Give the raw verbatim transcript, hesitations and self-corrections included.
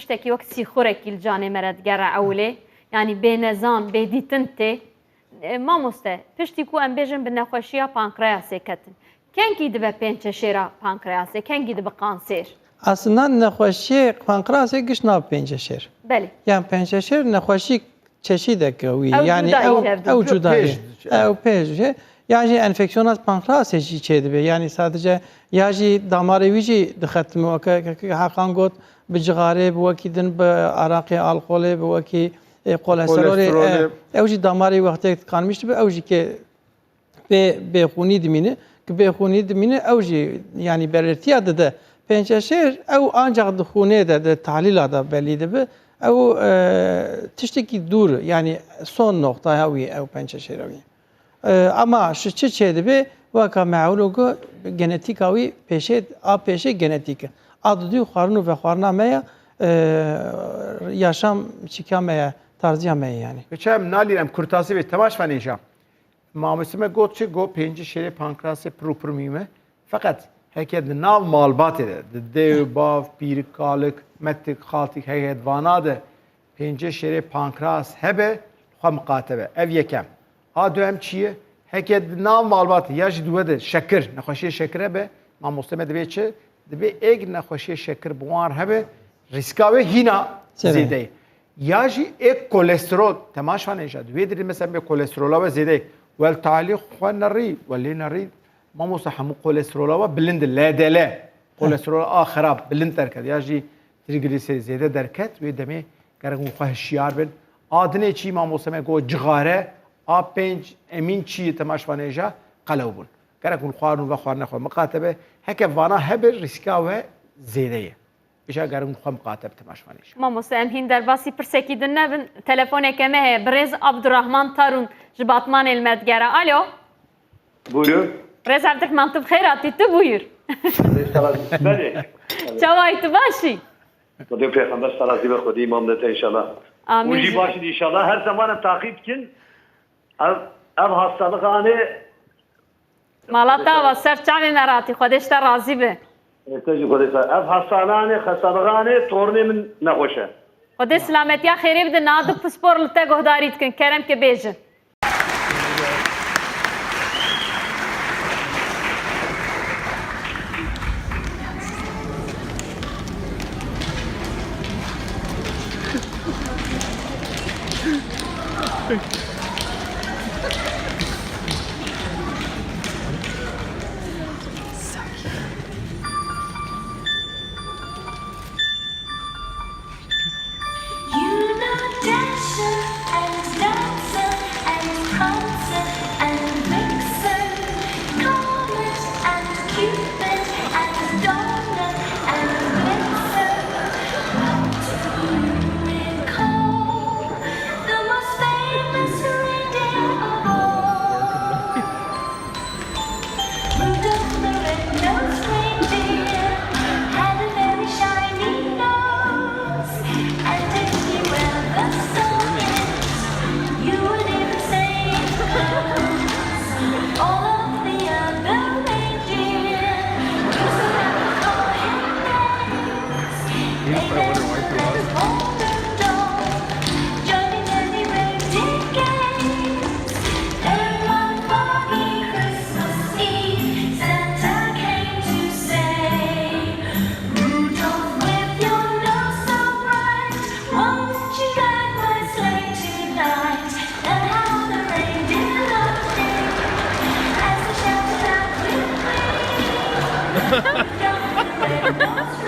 Tiştekî wek sîxurekî li canê me re digere ewilê. Yanî bênezan, bêdîtin tê. E, mamoste, piştî ku em bêjin bi nexweşiya pankreyasê ketin, kengî dibe pênçeşêra pankreyasê, kengî dibe kansêr? Aslında nexweşiyê pankreyasê giş nav pênceşêr. Belê. Yan pênceşêr nexweşî çeşîdeke wî. Ew Yanî cuda ew, yî hevdin. Ew cuda yî. Pêş diçe. Ew pêş diçe. Ya jî enfeksiyona pankreyasê jî çêdibe. Yanî sadece ya jî damarê wî jî dixetime. Weke, weke Hakan got, bi cixarê, bi wekî din, bi araqê, alkolê, bi wekî, e, kolesterolê, Kolesterolê. E, ew jî damarê wextê kanmiş dibe, ew jî ke bê, bêxûnî dimîne. Ki bêxûnî dimîne, ew jî, yanî, belirtiya dide. Pênceşêr, ew ancak di xûnê de, di tahlîla de belî dibe. Ew, e, tiştekî dûr, yanî son noktaya wî ew pênceşêra wî. E, ama ji çi çêdibe, weka me ewlo got, genetîka wî pêşê, a pêşê genetîk e. A didû xwarin û vexwarina me ye, e, yaşam çîka me ye, tarziya me ye yanî. Peki em nalîn, em kurtasî vê temaşvanê jî. Mamoste me got çi? Got pêncî şêrê pankrasê pir û pir muhîm e. Feqet heke di nav malbatê de, di dê û bav, pîrik, kalik, metik, xaltik, heke di vana de pêncî şêrê pankras hebe, xwe miqate be. Ev yekem. A duhem çi ye? Heke di nav malbatê ya jî di we de şekir, nexweşiyê şekir hebe, mamoste me divê çi? Divê êk nexweşiyê şekir bi wan re hebe, rîska wê hîna Serê. zêde ye. Ya jî ê kolesterol, temaşvanê jî, di wê dirê mesela bê kolesterola we zêde ye. Wel talî xwe nerî, we lê nerî, mamoste hemû kolesterola we bilind e, L D L. Kolesterola a xerab, bilind derket, ya jî triglisêrîd zêde derket, wê demê gerek hûn xwe hişyar bin. A dinê çî mamoste me got cixare, a pênc emîn çî ye temaşvanê jî, qelew bûn. Gerek hûn xwarin û vexwarina xwe miqate be, heke vana hebe rîska we zêde ye. Îja gerin xwe miqate bi temaşvanê jî. Mamoste, em hîn derbasî pirsekî din nebin. Telefoneke me heye. Birêz Abdurrahman Tarûn ji Batmanê li me digere. Alo. Buyurun. Birêz Abdurrahman, tu bi xêr hatî, tu buyur. Belê. Çawa yî, tu baş î? Xwedê pêxember selatî be, Xwedê îmam de te inşallah. Amîn. Hûn jî baş in inşallah. Her zaman em taqîb dikin. Ev, ev hastalık anê Mala te ava ser çavê me ratî, Xwedê ji te razî be. Te jî Xwedê sağ. Ev hastananê, xestanixanê tornê min nexweş e. Xwedê silametiya xêrê bide, niha du pispor li te guhdarî dikin, kerem ke bêjin. You know Dasher and Dancer and Prancer and Vixen, Comet and Cupid and Donner and Blitzen. What do you call the most famous reindeer of all? Rudolph the red-nosed reindeer had a very shiny nose, and if you ever saw it, you would even say it glows. All of the other reindeer used to have to call him names. They never let Rudolph join in any reindeer games. Then one foggy Christmas Eve, Santa came to say, "Rudolph, with your nose so bright, won't you guide my sleigh tonight?" And how the reindeer laughed as they shouted out with glee, "Rudolph the red-nosed